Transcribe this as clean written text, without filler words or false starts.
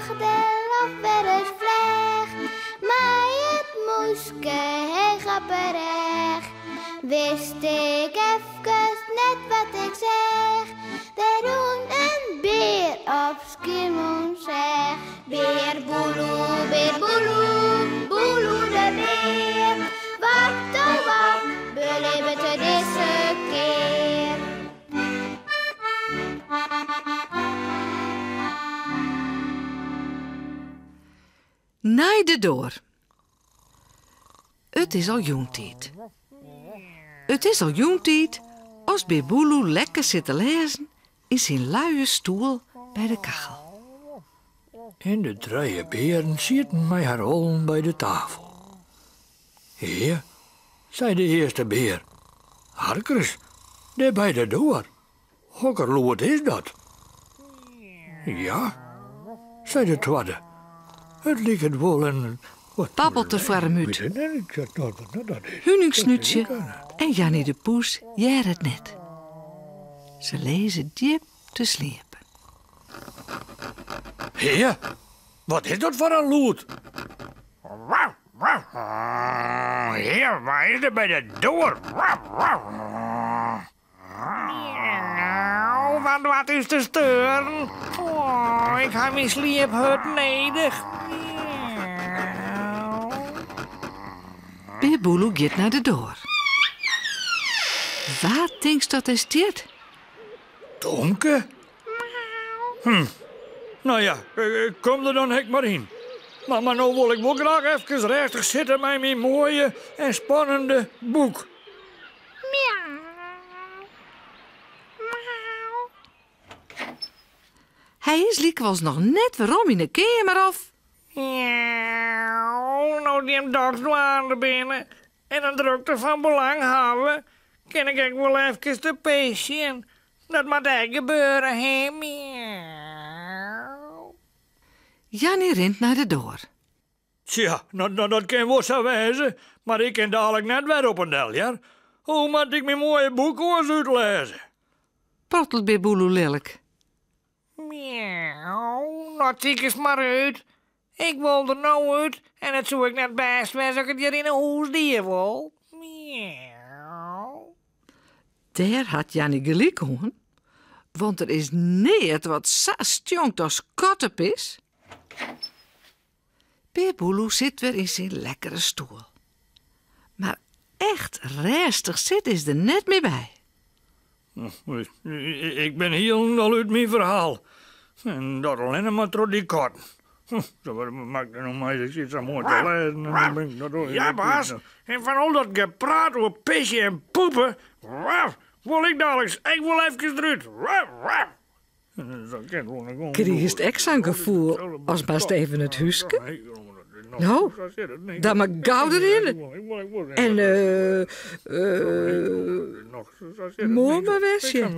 Lache de lof wer ris fleach, mei it mûske heech op 'e rêch. Wist ik efkes net wat ik seach, der rûn in bear op Skiermûntseach. Bear Boeloe, bear Boeloe, Boeloe de bear, wat oh wat belibbet er dizze kear? Nei de doar. It is al jûntiid. It is al jûntiid as Bear Boeloe lekker sit te lêzen yn syn luie stoel by de kachel. En de trije bearen sieten mei har allen by de tafel. Hear, sei de earste bear, hark ris, dêr by de doar, hokker lûd is dat? Ja, sei de twadde, it liket wol in. Babbelt er foar him út. Huningsnútsje en Janny de Poes hearre it net. Se lizze djip te sliepen. Hear, wat is dat foar in lûd? Hear, wa is der by de doar? Wa doart ús te steuren? Oh, ik ha myn sliep hurd nedich. Bear Boeloe giet nei de doar. Wa tinkst dat dêr stiet? Tomke? Hm. No ja, kom der dan ek mar yn. Mar, mar no wol ik wol graach efkes rêstich sitte mei myn moaie en spannende boek. Hy is lykwols noch net werom yn 'e keamer of. Miauw, no't jim dochs dwaande binne en in drokte fan belang hawwe, kin ik ek wol efkes te pisjen. Dat moat ek gebeure, hè? Miauw. Janny rint nei de doar. Tsja, no, no, dat kin wol sa wêze, mar ik kin dalik net wer op en del, hear. Hoe moat ik myn moaie boek oars útlêze? Prottelt Bear Boeloe lilk. Miauw, no tikest mar út. Ik wol der no út en it soe ek net bêst wêze as ik it hjir yn 'e hûs die wol. Miauw. Dêr hat Janny gelyk oan, want der is neat wat sa stjonkt as kattepis. Bear Boeloe sit wer yn syn lekkere stoel. Mar echt rêstich sit is der net mear by. Ik bin hielendal út myn ferhaal. En dat allinne mar troch dy katten. Ja, baas, en fan al dat gepraat oer pisje en poepe, wol ik daliks ek wol efkes derút. Krigest ek sa'n gefoel as moatst even it húske? No, dan mar gau derhinne. En eh, eh, moarn mar wer sjen.